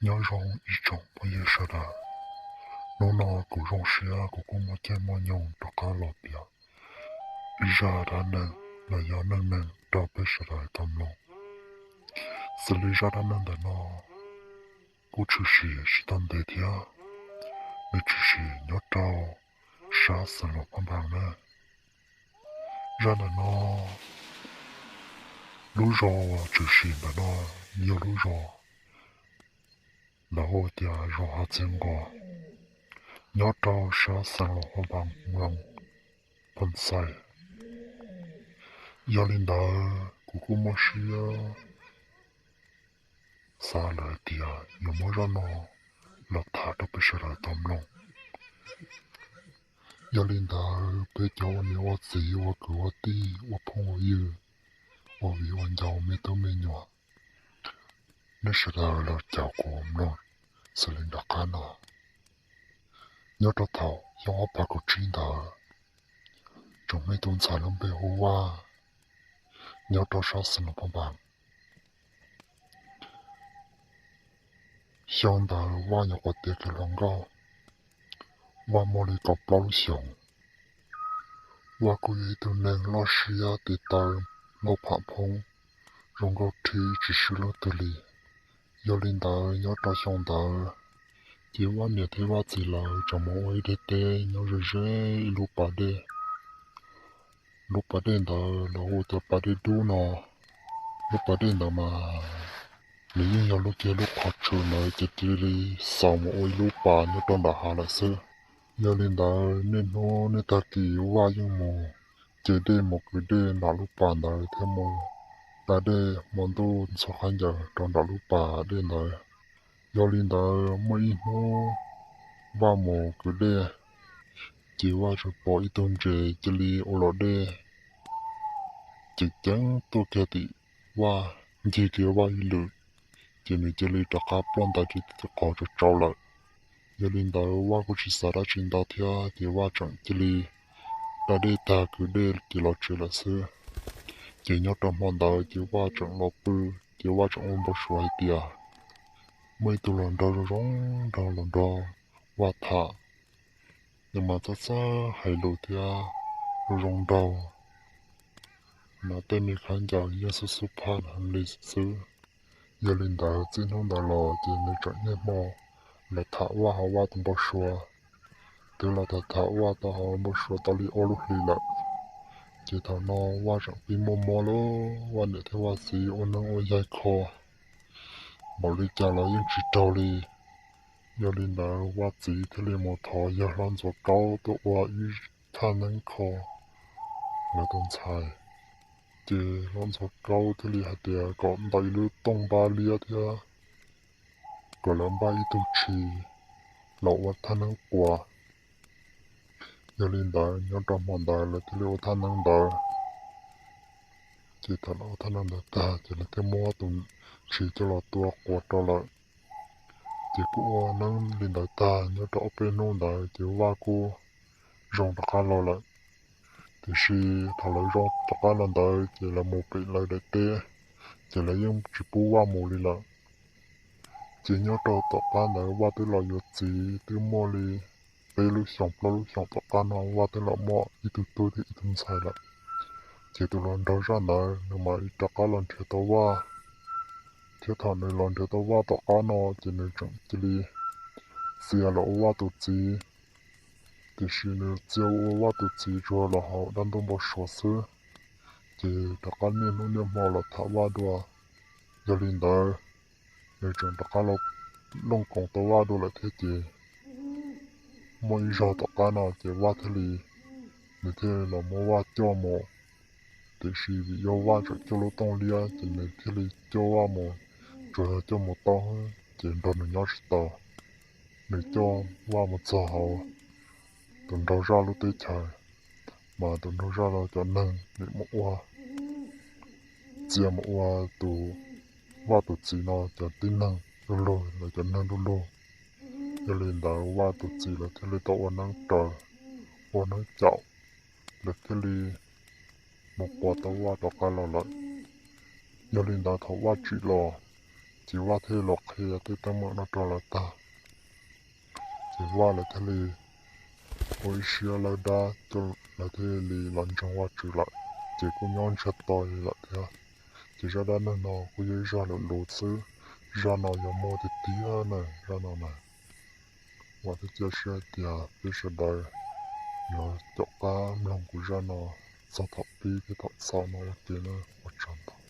Nyob zoo ib tsoom phooj ywg sawv daws, hnub no kuv zoo siab kuv kuj muaj caij muaj nyoog rov qab los piav ib zaj dab neeg los yog neej neeg rau peb sawv daws tau mloog. Xws li zaj dab neeg ntawm no kuj tshwm sim tsis tau ntev thiab, nws tshwm sim nyob rau sab xeev Luas Phaj Npas na. Zaj ntawm no, lub zos uas tshwm sim ntawm no yog lub zos lawv hu tias zos Hav Txiv Nqos, nyob rau sab xeev Luas Phaj Npas, moos Phoo Xais. Yog li ntawd kuv kuj muaj siab xav lawm hais tias yuav muab zaj no los tham rau peb sawv daws tau mloog. Yog li ntawd peb cov ua niam ua txiv ua kwv ua tij ua phooj ua ywg ua viv ua ncaus me tub me nyuam, nej sawv daws los caum kuv mloog xws li nram qab no. Nyob rau thaum xyoo ob phav kaum tsib ntawd, tsoom me tub ntxhais lub npe hu Vaj, nyob rau sab xeev Luas Phaj Npas. Xyoo ntawd Vaj nyuam qhuav tiav kiag hluas nkauj, Vaj muaj li kaum plaub lub xyoos. Vaj kuj yog ib tug neeg loj siab tes taw, laug pham phoob, zoo nkauj rhib tsis swb leej twg li. Yog li ntawd nyob rau xyoo ntawd, ces Vaj niam thiab Vaj txiv lawv tseem mus ua ib daim teb nyob ze ze ib lub pas dej. Lub pas dej ntawd lawv hu tias pas dej dub no. Lub pas dej ntawd mas nws yeej yog lub kiag lub qhov tshwm ntawd ces cia li xaus mus ua ib lub pas nyob rau nram hav lawm xwb. Yog li ntawd niaj hnub niaj tag kis Vaj yeej mus ce dej mus kwv dej nram lub pas ntawd thiab mus da dej hmo ntuj ntxhua khaub ncaws rau nram lub pas dej ntawd. Yog li ntawd muaj ib hnub Vaj mus kwv dej, ces Vaj tsuas pom ib tug ntses cia li ua luam dej ceev ceev tuaj kiag tim Vaj, ncig kiag Vaj ib lwm, ces nws cia li rov qab ploj ntais rau tim qhov tsaus tsaus lawm. Yog li ntawd Vaj kuj tsis xav dab tsi ntau thiab ces Vaj tseem cia li da dej tag kwv dej ces los tsev lawm xwb. Ces nyob rau hmo ntawd ces Vaj tseem los pw, ces Vaj tseem ua npau suav hais tias muaj ib tug hluas nraug zoo zoo nraug los nrog Vaj tham, nws mas txawj txawj hais lus thiab zoo zoo nraug, mas tej me khaub ncaws yeej xub xub phaj heev li xwb. Yog li ntawd txij hnub ntawd los ces nws tseem niaj hmo los tham Vaj hauv Vaj tus npau suav. Twb los tham tham Vaj tau hauv npau suav tau li ob lub hlis lawm, ces thaum no Vaj tseem pib muaj mob lawm, Vaj niam thiab Vaj txiv ua neeb ua yaig kho npaum li cas los yeej tsis raug li. Yog li ntawd Vaj txiv thiaj li mus thov yawg hlob Ntxhuav Kaub tuaj ua ib thaj neeb kho lawv tus ntxhais. Ces hlob Ntxhuav Kaub thiaj li hais tias kom ntaus ib lub tooj npab liab thiab kom lawv npaj ib tug tshis los ua thaj neeb quas. Yog li ntawd nyob rau hmo ntawd lawv thiaj li ua thaj neeb ntawd. Ces thaum lawv ua thaj neeb ntawd tag ces lawv thiaj muab tus tshis coj los tua quas rau lawm. Ces kuj ua neeb li ntawd tag nyob rau ob peb hnub ntawd ces Vaj kuj zoo rov qab los lawm. Tiam sis thaum lawv zoo rov qab los ntawd ces lawv mus pem lawv daim teb, ces lawv yeej tsis pub Vaj mus li lawm. Ces nyob rau tom qab ntawd Vaj twb los yuav txiv twb muaj li peb lub xyoos plaub lub xyoos tom qab no Vaj twb los muaj ib tug tub thiab ib tug ntxhais lawm. Ces tus hluas nraug zaj ntawd nws mam li rov qab los nrhiav tau Vaj, thiab thaum nws los nrhiav tau Vaj tom qab no ces nws tseem cia li txia los ua Vaj tus txiv. Tiam sis nws txia ua Vaj tus txiv tsuas los hauv dab ntuj npau suav xwb, ces rov qab niaj hnub niaj hmo los tham Vaj dua. Yog li ntawd, nws tseem rov qab los looj koom tau Vaj dua lawm thiab ces muaj ib zaug tom qab no ces Vaj thiaj li, nws thiaj li los muab Vaj coj mus. Tiam sis vim yog Vaj tseem coj lub tooj liab ces nws thiaj li coj Vaj mus, tsuas yog coj mus tau ces nrog nws nyob tsis tau. Nws coj Vaj mus txog hauv tus nraug zaj lub teb chaws, mas tus nraug zaj los cov neeg nws mus ua txia mus ua tus Vaj tus txiv no cov tib neeg du lug, lawv cov neeg du lug. Yog li ntawd Vaj tus txiv lawv thiaj li tau ua neeb raws, ua neeb caum, lawv thiaj li mus quas tau Vaj rov qab los lawm. Yog li ntawd thaum Vaj tsim los, Ces Vaj thiaj los qhia tej teeb meem no rau lawv tag, ces Vaj lawv thiaj li ua ib siab lawb dab, lawv thiaj li los ntseeg Vajtswv lawm, ces kuj nyob ntsiag to li lawm thiab. Ces zaj dab neeg no kuj yog ib zaj lus luv xwb, zaj no yog muaj tiag tiag na, zaj no na. Vam thiab cia siab hais tias peb sawv daws yuav caum qab mloog kuv zaj no txog thaum pib thiab thaum xaus no ua ke na. Ua tsaug ntau.